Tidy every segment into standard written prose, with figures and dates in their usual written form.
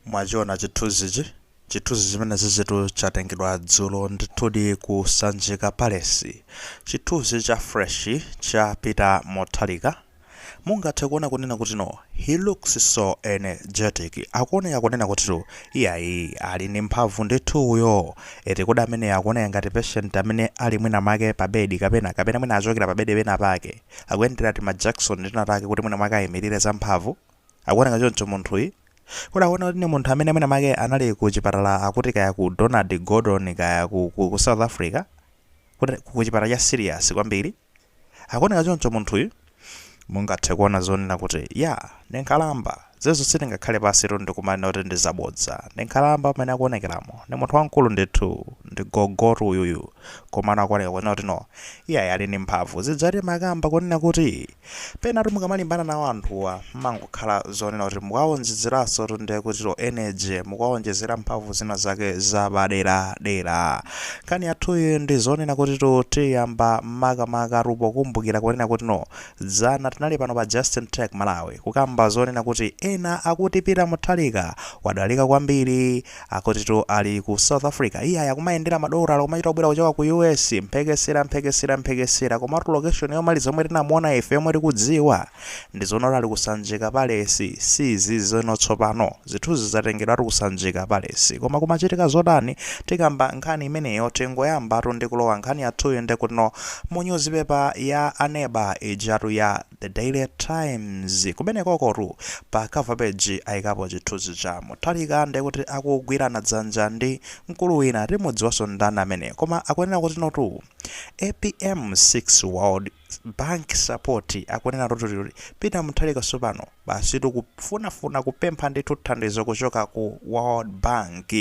Mwachiona chithunzichi? Chithunzi chimenechitu chatengedwa dzulo ndithudi ku Sanjika Palace. Chithunzi cha fresh cha Peter Mutharika. Mungathe kuona kunena kuti no, he looks so energetic. Akuoneka kunena kutitu iyayi, ali ndi mphamvu ndithu uyo. Eti kodi ameneyo akuoneka ngati patient amene ali mwina mwake pa bedi kapena mwina achokera pa bedi pena pake. Akuyendera tima Jackson tina take kuti mwina mwake ayimirire za mphamvu. Akuoneka choncho munthuyi? Kodi akuoneka kuti ndi munthu amene mwina mwake anali ku chipatala, akuti kaya ku Donald Gordon, kaya ku South Africa, kuti ku chipatala cha serious kwambiri? Akuoneka choncho munthuyu? Mungathe kuona zonena kuti ya, ndi nkhalamba. Zezo sitingakhale pansi ndikumanena kuti ndi zabodza. Ndi nkhalamba pamene akuonekeramo, ndi munthu wamkulu ndithu, ndi gogotu uyuyu, komano akuoneka kunena kuti no, iyayi, ali ndi mphamvu. Zidzati makamba kunena kuti penatu mukamalimbana nawo anthuwa, mmangokhala zonena kuti mukawonjezeranso ndiye kuti energy, mukawonjezera mphamvu zina zake zapaderadera. Nkhani yathuyi ndi zonena kuti tiyamba makamaka pokumbukira kunena kuti no, dzana tinali pano pa Justin Tech Malawi kukamba zonena kuti ena akuti Peter Mutharika wadalika kwambiri, akutitu ali ku South Africa, iye akumayendera madollar, kumachita kubwera kuchoka ku US, mphekesera, mphekesera, mphekesera. Komatu location yomaliza yomwe tinamuona ife, yomwe tikudziwa, ndi zonena ali ku Sanjika Palace. Sizi zino tsopano zithunzi zatengedwa ku Sanjika Palace, koma kumachitika zotani? Tikamba nkhani imeneyo. Tingoyambatu ndi kulowa nkhani yathuyo ndikuti no, mu newspaper ya aneba ijatu ya The Daily Times, kumenekokotu pa cover page ayikapo chithunzi cha Mutharika, ndikuti akugwirana dzanja ndi mkulu wina, timudziwanso ndani amene. Koma akunena kuti notu, "APM 6 World Bank support." Akunena kuti Peter Mutharika tsopano basi tikufunafuna kupempha ndithu thandizo kuchoka ku World Bank.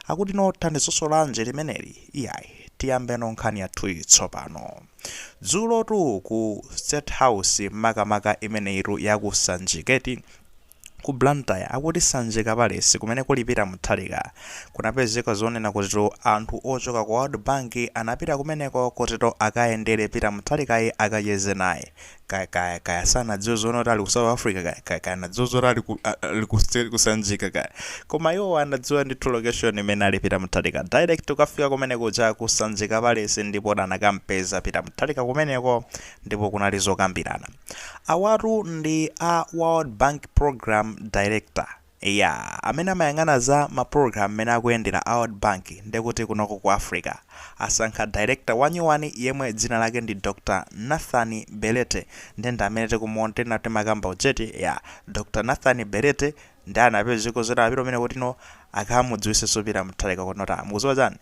Akuti no, thandizonso lanji limeneli? Iyayi, tiyambeno nkhani yathuyi tsopano. Dzulotu ku State House, makamaka imeneyitu yaku Sanjiketi ku Blantyre, akuti Sanjika Palace kumene kuli Peter Mutharika, kunapezeka zonena kutitu anthu ochoka ku World Bank anapita kumeneko kutito akayendere Peter Mutharikayi, akacheze naye. Kaya sanadziwe zoona kuti ali ku South Africa, kaya anadziwa zoti ali ku Sanjika kaya, koma iwo anadziwa ndithu location imene ali Peter Mutharika. Direct ukafika kumeneko cha ku Sanjika Palace, ndipo anakampeza Peter Mutharika kumeneko, ndipo kunali zokambirana. Awatu ndi a World Bank program director ya amene amayang'ana za ma program amene akuyendera a World Bank, ndekuti kunoko ku Africa asankha director wanyuwani yemwe dzina lake ndi Dr Nathan Belete. Ndende amene tikumuona tena timakamba ujeti ya Dr Nathan Belete, ndi anapezeka zoti apita umene kuti no, akamudziwisenso Peter Mutharika kuti nota, mukudziwa chani,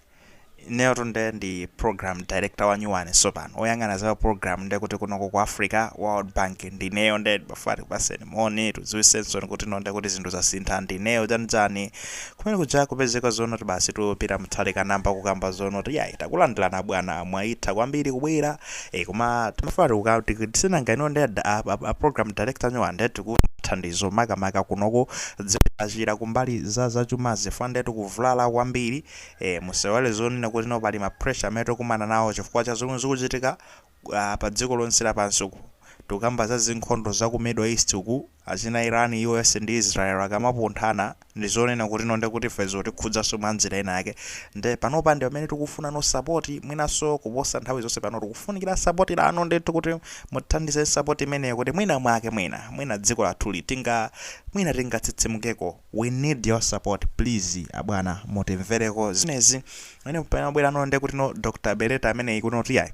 ineyo nde ndi program director wanyuwani sopano oyang'ana za program ndekuti kunoko ku Africa, World Bank, ndineyo. Nde bafati kupaseni moni, tudziwisenso kuti no, ndekuti zinthu zasintha, ndineyo chanichani. Kumene kuja kupezeka zoona kuti basi tupita Mutharika namba kukamba zoona kuti yayi, takulandirana bwana, mwayitha kwambiri kubwera, koma timafuna tisinanga ino ndi a program director nyuwani, nde tikuthandizo makamaka kunoko dzachira kumbali za zachumazi fa ndetu kuvulala kwambiri. Musewale zonena kuti no, pali ma pressure amene tikumana nawo chifukwa cha zomwe zikuchitika pa dziko lonse lapansi. Uku tikukamba za zinkhondo za ku Middle East uku, achina Iran, US ndi Israel akamapunthana, ndi zonena kuti no, ndekuti ife zotikhudzanso mwa njira ina yake. Nde panopa ndi pamene tikufuna no support, mwinanso kuposa nthawi zonse. Pano tikufunikira support lanu ndithu kuti muthandize support imeneyo, kuti mwina mwake mwina dziko lathuli tinga mwina tingatsitsimukeko. We need your support, please abwana, mutimvereko zimenezi. Amene pamabwera no, ndekuti no, Dr Beleta ameneyi kuti yayi,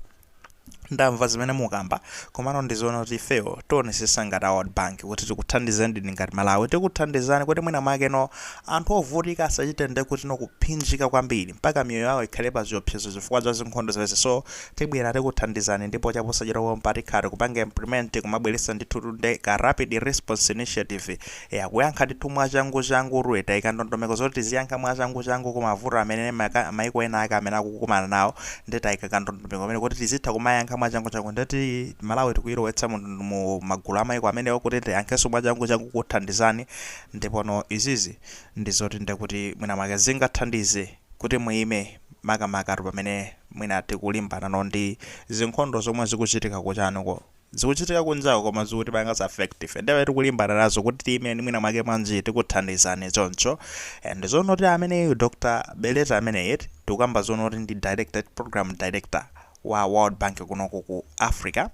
ndamva zimene mukamba, komano ndizoona kuti ifeyo tionesesa ngati World Bank kuti tikuthandizeni ndini ngati Malawi, tikuthandizani kuti mwina mwake no, anthu ovutika asachite ndekuti no, kuphinjika kwambiri mpaka miyoyo yawo ikhale pa ziopsezo chifukwa cha zinkhondo zimene. So tibwera tikuthandizani, ndipo chaposachedwa patikhala kupanga implement, kumabweretsa ndithu nde ka rapid response initiative yakuyankha ndithu mwachangu changu. Tayika ndondomeko zoti tiziyankha mwachangu changu kumavuto amene maiko ena ake amene akukumana nawo. Ndi tayika kandondomeko amene kuti tizitha kumayankha mwachangu changu. Ndeti Malawi tikuyilowetsa mu magulu amaiko amenewo kuti tiyankhenso mwachangu changu kuthandizani. Ndipo izizi ndizoti ndekuti mwina mwake zingathandize kuti muyime, makamaka pamene mwina tikulimbana no ndi zinkhondo zomwe zikuchitika kuchanuko. Zikuchitika kunjako koma zikutipanga affect ife, ndiye tikulimbana nazo kuti tiime mwina mwake mwanji tikuthandizani choncho. And zonoti ameneyu Dr Beleta ameneyi, tikukamba zonoti ndi director, program director wa World Bank kunoku ku Africa,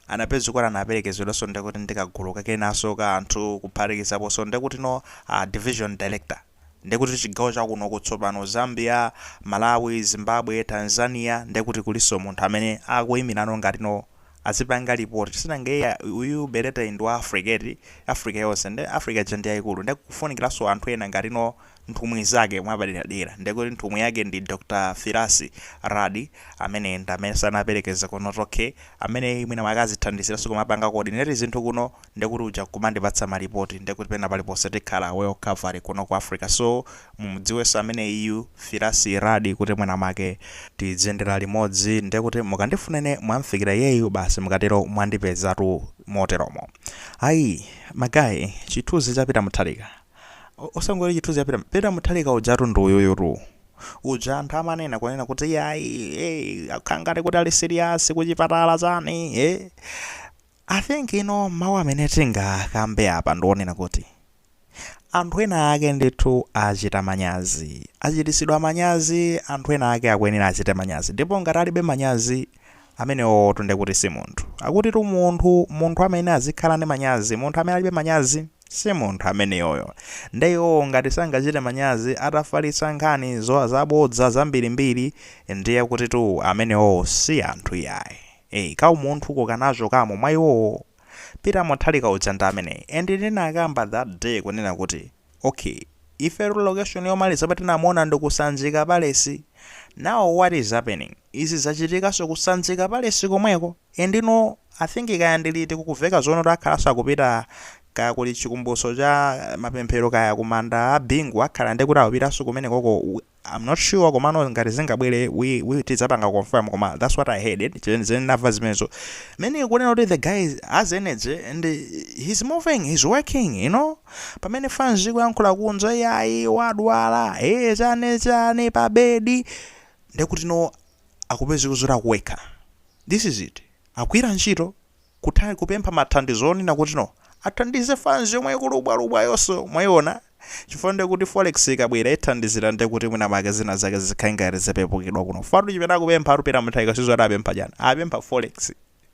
anapeza kuti anaperekezedwanso ndekuti ndikagulu kakenanso ka anthu, kuphatikizaponso ndekuti no division director, ndekuti chigawo chakuno kutsopano, Zambia, Malawi, Zimbabwe, Tanzania, ndekuti kuliso munthu amene akuyimirano ngati no azipanga report. Sinange uyu Beleta ndi wa Africa eti, Africa yonse, ndi Africa ija ndi yayikulu, ndikufunikiranso anthu ena ngati no nthumwi zake mwapaderadera. Ndekuti nthumwi yake ndi Dr Firasi Radi, amene ndi amene sanaperekeza kuno. Okay, amene mwina mwake azithandiziranso kumapanga coordinate zinthu kuno, ndekuti uja kumandipatsa malipoti, ndekuti pena paliponse tikhala well covered kuno ku Africa. So mumudziwenso amene iyu Firasi Radi, kuti mwina mwake tidzendera limodzi. Ndekuti mukandifunene mwamfikira iyeyu basi, mukatero mwandipezatu moteromo. Ayi ma guys, chithunzi cha Peter Mutharika, osangoti chithunzi cha Peter Mutharika ujatu ndi uyuyutu uja anthu amanena kunena kuti yayi, khangati kuti ali serious kuchipatala chani. I think ino mawu amene tingakambe apa ndionena kuti anthu ena ake ndithu achita manyazi, achitisidwa manyazi. Anthu ena ake akuyenera achite manyazi, ndipo ngati alibe manyazi amenewo, tunde kuti si munthu. Akuti tu munthu amene azikhala ndi manyazi, munthu amene alibe manyazi si munthu ameneyoyo. Ndeyo ngati sangachite manyazi atafalitsa nkhani zabodza zambirimbiri, ndiye kuti tu amenewo si anthu yayi. Kaumunthu kukanacho kamo mwa iwowo. Peter Mutharika uja ndi ameneyi. And ndinakamba that day kunena kuti okay, ife location yomaliza patinamuona ndi kuSanjika Palace. Now what is happening? Izi zachitikanso kuSanjika Palace komweko. And ino I think kaya ndiliti kukuveka zono akhalanso akupita kaya kuli chikumbutso cha mapemphero, kaya kumanda a Bingu, akhala ndi kuti akupitanso kumene koko. I'm not sure, komano ngati zingabwere we tidzapanga confirm, koma that's what I heard, zinamva zimenezo mene kunena kuti the guy has energy and he's moving, he's working. Pamene fans ikuyankhula kunja, yayi, wadwala, chane chane pa bedi, ndekuti no akupezeka zoti akuweka. This is it, akwira ntchito kutha kupempha mathandizo onena kuti no athandize fans yomwe ikulubwalubwa yonso mwayiona, chifukwa ndekuti forex ikabwera ithandizira, ndekuti mwina make zina zake zikhale ngati zipepukidwa kuno. Fatu chimene akupempha atupita Mutharika sizo ati apempha chani, apempha forex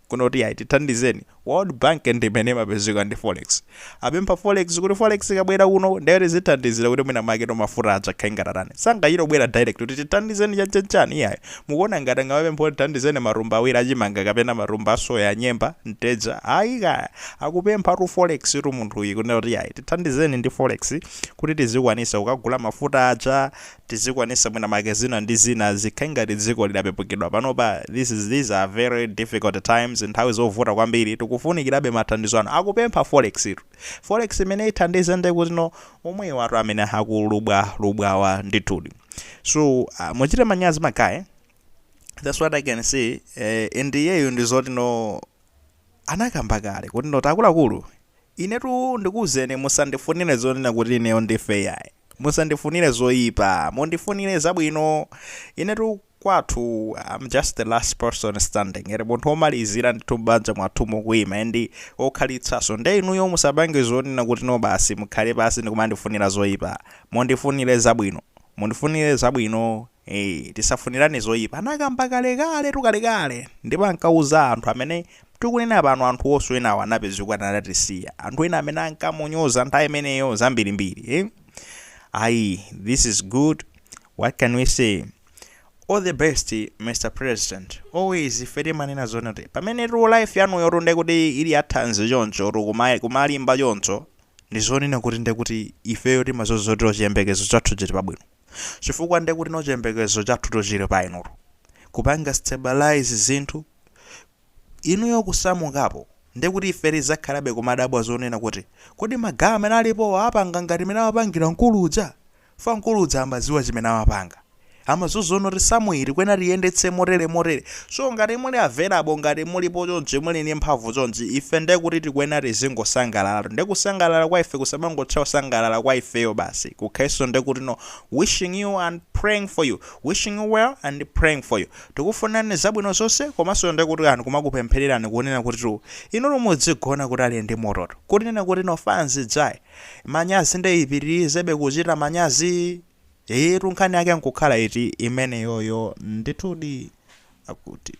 kuno kuti ayi, tithandizeni. World Bank ndi imene imapezeka ndi forex. Apempha forex kuti forex ikabwera kuno ndekuti zithandizira kuti mwina make no mafuta aja akhale ngati atani. Sangachite kubwera direct kuti tithandizeni chanchani, iyayi. Mukuona ngati angamapempha kuti tithandizeni marumba awiri achimanga kapena marumba asoya, nyemba, mteja? Ayi kaya, akupempha tu forex tu munthu uyu, kunena kuti yayi, tithandizeni ndi forex kuti tizikwanisa kukagula mafuta aja, tizikwanisa mwina make zina ndi zina, zikhale ngati dziko lidapepukidwa. Panopa these are very difficult times, nthawi zovuta kwambiri, tikufunikirabe mathandizo anu. Akupempha forex tu, forex imene ithandize ndekuti no omwewo atu amene akulubwa lubwawa ndithudi. So muchite manyazi ma guys, that's what I can say. And iyeyo ndi zoti no anakamba kale kuti no akuluakulu, inetu ndikuwuzeni, musandifunire zonena kuti ineyo ndife yayi, musandifunire zoyipa, mundifunire zabwino. Inetu kwathu I'm just the last person standing, ere munthu womalizira ndithu m'banja mwathu mukuyima and okhalitsaso. Nde inuyo musapange zonena kuti no basi mukhale pasi ndikumandifunira zoyipa, mundifunire zabwino, mundifunire zabwino. Tisafunirane zoyipa. Anakamba kalekale tukalekale, ndipo ankauza anthu amene tikunena pano, anthu onso enawo anapezeka anatisiya, anthu ena amene ankamunyoza nthawi imeneyo zambirimbiri. Ayi, this is good. What can we say? All the best, Mr President, always. Ife timanena zona kuti pamene tu life yanuyo tunde kuti ili yathanzi choncho tu kumalimba choncho, ndi zonena kuti ndekuti ifeyo timazozotero chiyembekezo chathu chili pabwino, chifukwa ndekuti no chiyembekezo chathu tochili pa inutu kupanga stabilize zinthu. Inuyo kusamukapo, ndekuti ife tizakhalabe kumadabwa zonena kuti kodi magawo amene alipo apanga ngati mene amapangira mkuluja fa mkuluja amaziwa chimene amapanga. Amazozoona kuti samuili kwena tiyendetse motere motere. So ngati muli available, ngati mulipo chonchi, muli ndi mphamvu chonchi, ife ndekuti tikuyenera tizingosangalala. Ndekusangalala kwa ife kusamangotcha kusangalala kwa ifeyo basi, kukhalenso ndekuti no, wishing you and praying for you, wishing you well and praying for you. Tikufunani zabwino zonse, komanso ndekuti anthu kumakupemphererani, kunena kuti tu inu mudzigona kuti ali ndi mototo, kunena kuti no, fans jai manyazi ndeyipitirizebe kuchita manyazi. Etu nkhani yake nkukhala iti imeneyoyo ndithudi akuti.